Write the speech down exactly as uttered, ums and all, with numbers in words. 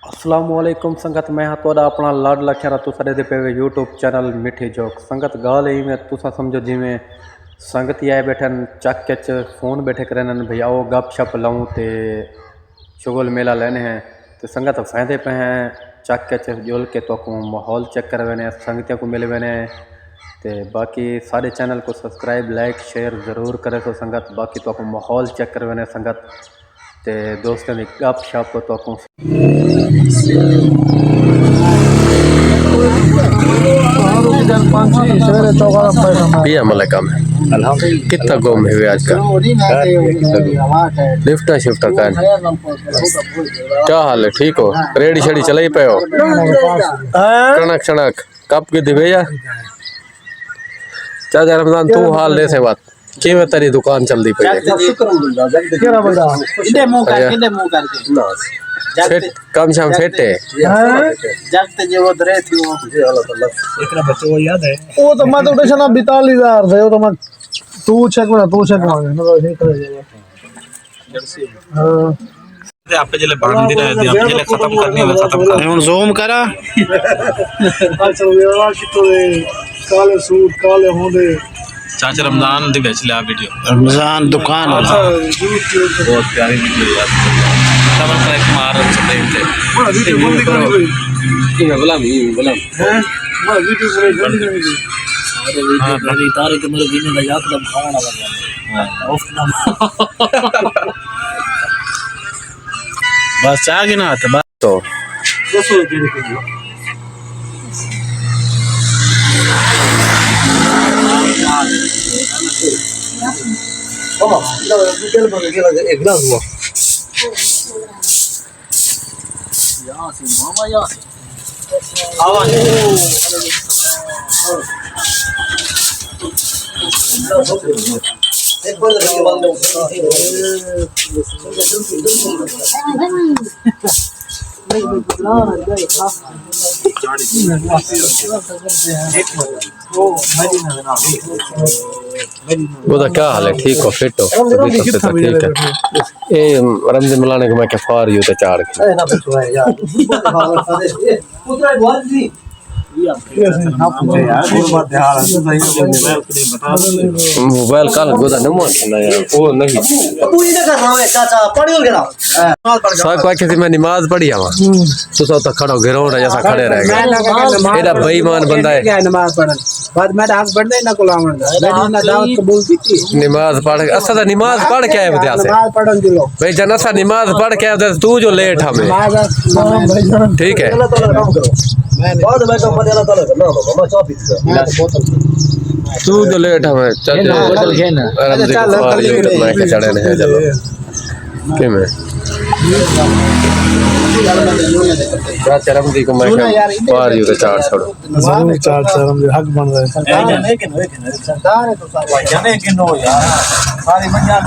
السلام علیکم سنگت، میں ہاں تہاݙا اپݨا لاڈلا کھیرا۔ تساں ݙیہدے پئے وے یوٹیوب چینل مٹھی جوک۔ سنگت، ڳالھ ایویں، تساں سمجھو جیویں سنگتی آئے ٻیٹھن چک اچ، فون ٻیٹھے کرینن بھئی آؤ گپ شپ لوں تے شغل میلہ لینے ہیں۔ تے سنگت، ویندے پئے ہیں چک اچ، ڄل کے تہاکوں ماحول چیک کروینے، سنگتیاں کوں مل وینے۔ تے باقی ساݙے چینل کوں سبسکرائب، لائک، شیئر ضرور کریسو سنگت۔ باقی تہاکوں ماحول چیک کروینے سنگت، تے دوستاں دی گپ شپ تہاکوں۔ پیا ملکم کتنا گم ہوئے آج کل؟ لفٹاں شفٹاں کائن؟ کیا حال ہے؟ ٹھیک ہو؟ ریڑھی شیڑھی چلائی پئے ہو؟ کݨک شݨک کپ کے دبے یا؟ چاچا رمضان، تو حال ݙیسیں وت، کیویں تیݙی دکان چلدی پئی ہے؟ شکر الحمدللہ، جگ تے کیڑا بندہ؟ کݙے منہ کر، اچھا۔ کݙے منہ کر کے؟ جگ فٹ، تے، کم شام جگ فٹ تے ہے؟ ہاں۔ جگ تے جے وہ درے تھی وہ۔ جی، اللہ تعالیٰ۔ ایک بچے وہ یاد ہے؟ وہ تو میں تو ٹیشن بیتالیس ہزار دے، وہ تو میں، تو چیک کرا، تو چیک کرا، میں تو نہیں کرے۔ ہاں۔ تے آپے جلے بݨدی رہندی، آپے جلے ختم کرݨی ہووے، ختم کر۔ ہݨ زوم کرا۔ اچھا، ویرا کتوں دے کالے سوٹ، کالے ہوندے۔ چاچا رمضان دی وچ لیا ویڈیو۔ رمضان دکان والا۔ اچھا، یوٹیوب تے۔ بہت پیاری ویڈیو یار۔ ڈبل کلک مار سکرین تے۔ بڑا ویڈیو بندی کرو۔ بلا بھی، بلا۔ ہیں؟ بڑا ویڈیو بڑی بندی کرو۔ سارے ویڈیو ہاں۔ میری تاریخ میرے دین دا یاد دا کھانا لگا۔ ہاں۔ اوف دا۔ بس چاہ گنا تے بس۔ تو۔ وہ دا کیا حال ہے؟ ٹھیک ہو؟ فٹ ہو؟ طبیعت سب ٹھیک ہے؟ اے رمضان ملانے کو میں کیا فار یو تے چاڑ کے۔ موبائل کل گزا نہ مونکھنا یار، او نہیں۔ سا کوئی کسی میں نماز پڑھی آواں۔ تساں اتھاں کھڑو، گراؤنڈ ہے، اساں کھڑے رہ ڳئے۔ ایݙا بے ایمان بندہ ہے۔ نماز پڑھن۔ بعد میں ہسبینڈ نے انہاں کول آوݨ دا۔ میں انہاں دعوت قبول کیتی۔ نماز پڑھ، اساں تاں نماز پڑھ کے آئے ہوندے ہاسے۔ نماز پڑھن دی لو۔ بھئی جن اساں نماز پڑھ کے آئے ہوندے، توں جو لیٹ ہاویں۔ نماز ٹھیک ہے۔ بعد میں کم پتہ اللہ تعالیٰ کرنا ہوگا، میں چاہ پیتی ہے۔ توں جو لیٹ ہاویں، چاچے۔ بوتل کھے نا۔ رمضی چل، کفار کل یوں تے میں کے چڑھے نہیں، چلو۔ کیویں؟ چاچا رمضی کو میں کہا، باہر ہی تے چاڑ چھوڑو۔ ضرور چاڑ چھوڑو، حق بن رہے۔ سردار ہے تو سارے۔ ساری منجا